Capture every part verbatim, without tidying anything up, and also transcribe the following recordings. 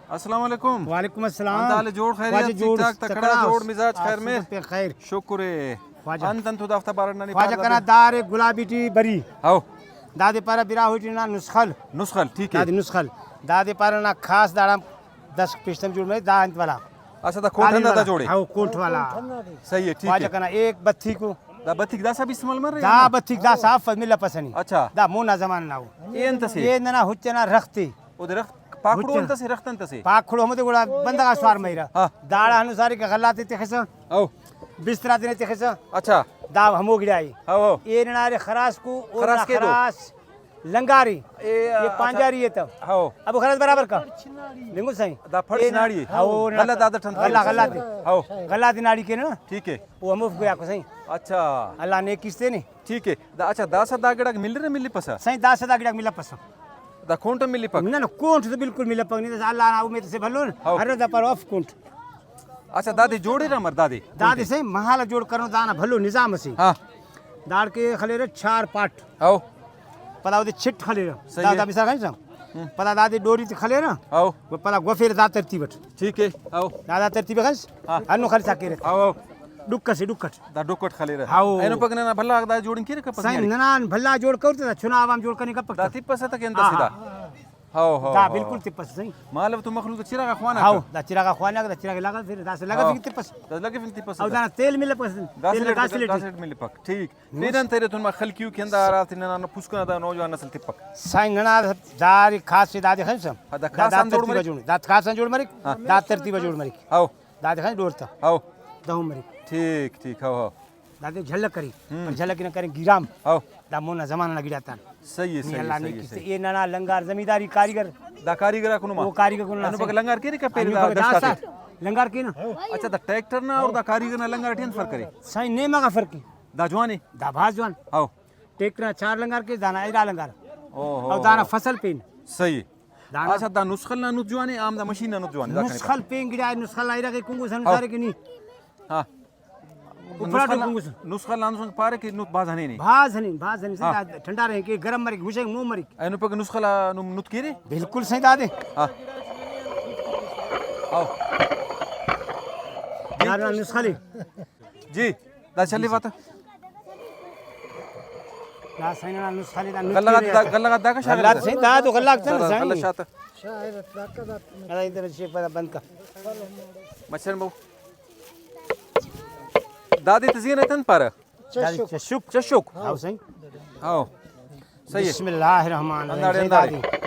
السلام علیکم۔ وعلیکم السلام۔ انت حال جوڑ خیریت؟ خواجہ ٹھیک جوڑ، ٹھاک، تکڑا تکڑا، جوڑ مزاج، آ، خیر میر؟ سب پہ خیر۔ شکر اے۔ خواجہ۔ انت انت دا ہفتہ بارڈ ننی خواجہ پار کنا دادے۔ دار گلابی ٹی بری۔ ہاؤ۔ دادے پارہ براہوئی ٹی نا نسخل۔ نسخل، ٹھیک ہے۔ دادے نسخل۔ دادے پارہ نا خاص داڑان دس پیشتم جوڑ مرے، دا انت والا۔ اچھا، دا کونٹ ہندا دا جوڑے؟ ہاؤ، کونٹ والا۔ صحیح ہے، ٹھیک خواجہ ہے۔ کنا ایک بتھی کو۔ دا بتیک داسا بھی استعمال مر رہے دا ہیں؟ بتیک داسا اف ملا پسنی۔ اچھا۔ دا مونا زمان نا ہو۔ اے انت سے؟ اے ننا ہچ ئنا رخت تے۔ او دے رخت پاکڑو ہچ۔ انت سے، رخت انت سے؟ پاکڑو ہمودے گڑا بندغ آ سوار مریرہ۔ ہاں۔ داڑا ہندن سارے کہ غلہ تے تخسہ۔ او۔ بستر آتے نے تخسہ۔ اچھا۔ دا ہمو گڑا ای۔ ہاؤ، ہاؤ۔ اے ننا ارے خراس کو، او خراس نا کے دو۔ خراس لنگاری۔ اے، اے اچھا۔ پانجاری ہے تا۔ ہاؤ۔ ابو خراس برابر کا؟ لنگو سائیں۔ دا پھڑ اے نا-، ناڑی ہے۔ ہاؤ، غلہ نا-، دادہ ٹھن غلہ، غلہ تے۔ ہاؤ۔ غلہ تے ناڑی کے نا۔ ٹھیک ہے۔ او ہموف گویا کو سائیں۔ اچھا۔ اللہ نیک کیستے نے۔ ٹھیک ہے۔ دا، اچھا، داسا دا گڑاک ملرہ ملپسہ؟ سائیں، داسا دا گڑاک ملپسہ۔ دا کونٹ ہم ملپک؟ نہ، نہ، کونٹ تو بالکل ملپک نہیں۔ داسا اللہ نا امید سے بھلو نا۔ ہاؤ۔ ہر دا پر اف کونٹ۔ اچھا، دادے جوڑے نا مر دادے؟ دادے سائیں، محال جوڑ کرو، دانا بھلو نظام سے۔ ہاں۔ داڑ کے خلیرہ چار پاٹ۔ ہاؤ۔ پدا اودے چھٹ خلیرہ۔ صحیح دا، ہے۔ دا مثال خنسہ۔ ہم۔ پدا دادے ڈوری تے خلیرہ۔ ہاؤ۔ و پدا گوفیر دا ترتیب اٹ۔ ٹھیک ہے۔ ہاؤ۔ دا، دا ترتیب خنس۔ ہاں۔ ہنو خلسا کیرہ۔ ہاؤ، ہاؤ۔ ڈکھ اسے، ڈکھ اٹ۔ دا ڈکھ اٹ خلیرہ۔ ہاؤ۔ اینو پک ننا بھلا دا جوڑنگ کیرہ کپک دا مری؟ تیک ننا بھلا جوڑ کرتے دا چنا عوام جوڑ کنے کپک دا تا۔ تپسہ تک انت ہاں، سے دا۔ ہاں۔ ہاؤ، ہاؤ، دا ہاؤ۔ بالکل تپسہ سائیں۔ مالو تو مخلوق چراغ خوانہ ہاؤ، کا؟ دا چراغ خوانہ کا، دا چراغ لگا پھر دا سے لگا ہاؤ۔ پھر تپسہ۔ دا لگا پھر تپسہ او دا۔ دانا تیل ملپک، تیل گاسلیٹ، گاسلیٹ۔ گاسلیٹ ملپک۔ ٹھیک۔ پیران تیرے تون ما خلقیو کھندا ہرافتے ننا پوسکنا دا نوجوان نسل تپک۔ سائیں ننا داری خاص سے دادے خنسہ۔ ہاں، دا دا، خاص دا آن جوڑ ترتیب مریک؟ جوڑ، دا خاص آن جوڑ مریک، ہاں۔ دا ترتیب جوڑ مریک۔ ہاؤ۔ دادے خنسہ ڈورتا۔ ہاؤ۔ دہو مریک۔ ٹھیک، ٹھیک، ہاؤ، ہاؤ۔ دادے جھلک کری، ہم۔ پر جھلک نہ کریں گیرام۔ ہاؤ۔ دا مونا زمانہ نا گڑاتان۔ صحیح ہے، نی صحیح ہے، اللہ صحیح نیکی ہے، سے۔ صحیح۔ اے ننا لنگار زمینداری کاریگر۔ دا کاریگر آکو نما؟ او کاریگر آکو نما، اینو صحیح۔ پک لنگار کیرے کا پینو پہلے دا پک داستا داستا ٹی؟ لنگار کینا۔ اچھا، دا ٹریکٹر نا اور دا کاریگر نا لنگار ٹی انت فرق کرے؟ سائیں، نیمہ غا فرق ای۔ دا جوان ہے؟ دا بھاز جوان۔ ہاؤ۔ ٹریکٹر نا چار لنگار کے، دانا ایرا لنگار۔ او ہو او دانا ہو۔ فصل پین۔ صحیح۔ دانا۔ اچھا، دا نسخل نا نت جوان ہے، عام دا مشین نا نت جوان ہے، دا کنے نسخل پین گڑا ہے، نسخل نا ایرا کے کنگو سن ہاؤ۔ سارے کے نی۔ ہاں۔ اوپرا نسخہ ٹی نا-، کنگسہ۔ نسخہ نا نسخہ پارے کہ نت بھاز ہنینے۔ بھاز ہنین، بھاز ہنین، ہاں۔ سائیں، دا ٹھنڈا رہے کہ گرم مریک، ہشنگ مون مریک۔ اینو پک نسخہ نا نم نت کیرے؟ بالکل سائیں دادے۔ ہاں۔ آؤ۔ دانا نسخہ لی۔ جی، دا چلی بات۔ دا سائیں نا نسخہ لی، دا نت غلہ غا کیرے۔ دا، غلہ غا دا کا شاغر غلہ دا؟ سائیں، دا تو غلہ غا تن غلہ، سائیں۔ غلہ شاتا۔ ادا ادھر سے پر بند کر۔ مچھر بو۔ دادے تزیان اتن پارہ؟ چشک۔ چشک۔ چشک۔ ہاؤ سائیں۔ ہاؤ۔ صحیح ہے۔ بسم اللہ الرحمن الرحیم۔ انداڑے، انداڑے۔ دادے۔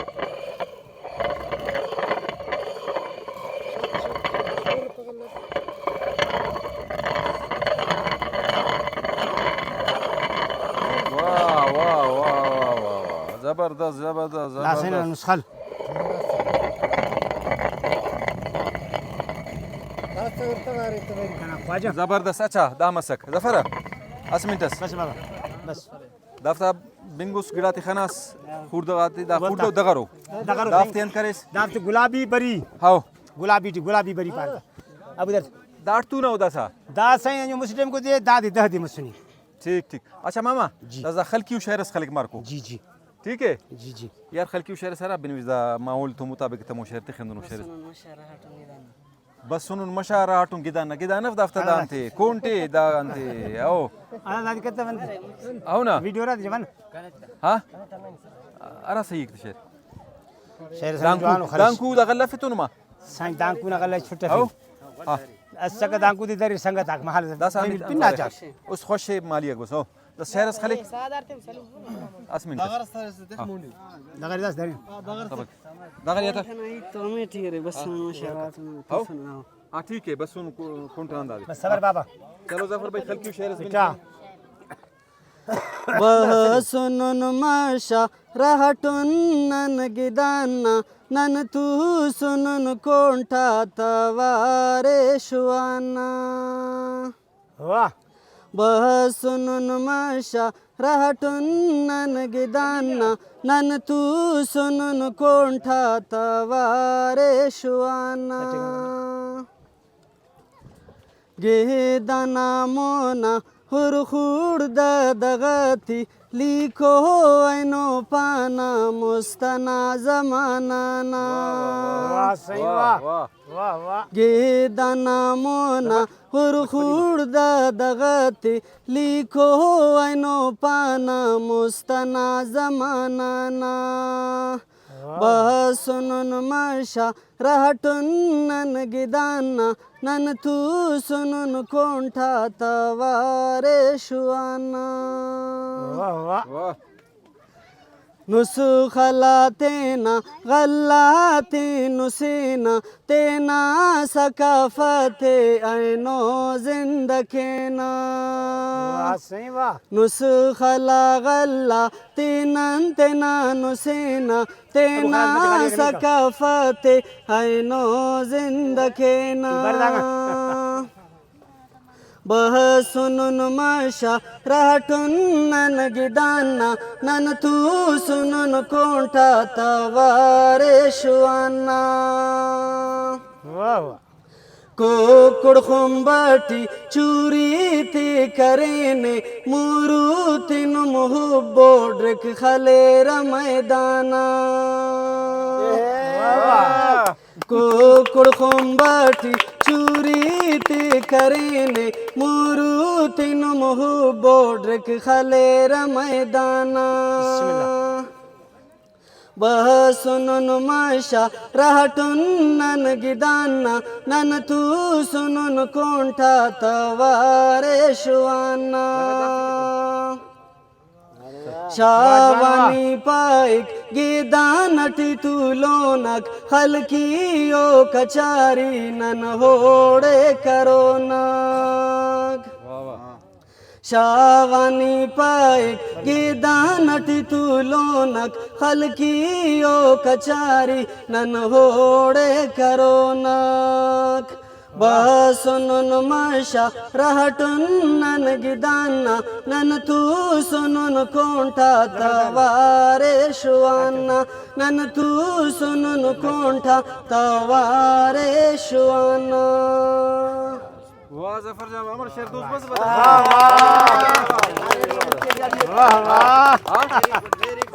واہ، واہ، واہ، واہ، واہ، واہ۔ زبردست، زبردست، دا سائیں نا زبردست۔ نسخل۔ کنا خواجہ۔ زبردست، اچھا، دا مسک۔ ظفر، اسہ منٹ اس۔ بس بابا، بس۔ دافتا بنگس گڑاتے خناس، خوڑدہ غاتے، دا وتا۔ خوڑدہ دغرو۔ دغرو۔ دافتے انت کریس؟ دافتے گلابی بری۔ ہاؤ۔ گلابی ٹی، گلابی بری پارہ۔ ابو در۔ داڑتو نا او داسا؟ دا سائیں انجو مسٹم کو دے، دا دے دہ دے مسنی۔ ٹھیک، ٹھیک۔ اچھا ماما، جی۔ داسا خلقیو شعر اس خلق مارکو۔ جی، جی۔ ٹھیک ہے؟ جی، جی۔ یار خلقیو شعر اس ہرا بنویس دا ماحول تو مطابق تمو شعر تخندنو شعر اس۔ بسنن مشارہ ہٹن گدان نا، گدان اف دافتا دا انتے، کونٹے دا انتے، او۔ ہاں، دادی کتہ بند۔ او نا۔ ویڈیو را جوان۔ ہاں؟ ارا صحیح ایک شعر۔ شعر سمجھ دانکو، جوان و خلص۔ دانکو دا غلہ فتون ما۔ سائیں دانکو نا غلہ چھٹہ او۔ فی۔ ہاں۔ اسکہ دانکو دی دری سنگت آک محل دا سامی پنا چار۔ اس خوش مالی اگوس، او۔ دا شعر اس خلک۔ اس منٹ۔ دغر داس درین۔ دغر یا تا۔ تو ہمیں ٹھیک ہے، بس ہاں۔ ماشاءاللہ، تم ہاؤ؟ پسند آؤ۔ ہاں، ٹھیک ہے، بس ان کو کونٹا انداز۔ بس صبر بابا۔ چلو ظفر بھائی، خلقیو شعر اس منٹ۔ بسنن مشارہ ہٹن نن گدان نا، نن توسنن کونٹا توارے شوان نا۔ واہ۔ بسنن مشارہ ہٹن نن گدان نا، نن توسنن کونٹا توارے شوان نا۔ گدانا مونا ہر خوڑدہ دغتی، لیکو اینو پانا مست ئنا زمانہ نا۔ واہ، واہ، واہ۔ واہ، صحیح، واہ۔ واہ۔ واہ، واہ۔ گدانا مونا ہر خوڑدہ دغتی، لیکو اینو پانا مست ئنا زمانہ نا۔ واہ۔ بسنن مشا رہٹن نن گدانا، نن توسنن کونٹا توارے شوانا۔ واہ، واہ۔ واہ۔ نسخلا تینا غلہ تے نسینہ، تینا ثقافت ءِ اینو زندہ کینہ۔ واہ، صحیح، واہ۔ نسخلا غلہ تے نن تینا نسینہ، تینا ثقافت ءِ اینو زندہ کینہ۔ بسنن مشا رہٹن نن گدانا، نن توسنن کونٹا توارے شوانا۔ واہ، واہ۔ کوکڑ خمب ٹی چوری تے کرینے، مورو تینم حب و ڈرک خلیرہ میدانا۔ واہ، واہ۔ کوکڑ خمب ٹی چوری تے کرینے، مورو تینم حب و ڈرک خلیرہ میدانا۔ بسنن مشا رہٹن نن گدانا، نن توسنن کونٹا توارے شوانا۔ شاوانی پائک گدان ٹی تولونک، خلقی او کچاری نن اوڑے کرونک۔ واہ واہ۔ شاوانی پائک گدان ٹی تولونک، خلقی او کچاری نن اوڑے کرونک۔ بسنن مشا رہٹن نن گدانا، نن توسنن کونٹا توارے شوانا، نن توسنن کونٹا توارے شوانا۔ واہ ظفر جان، عمر شیر دوست بس بتا۔ واہ واہ۔ واہ واہ۔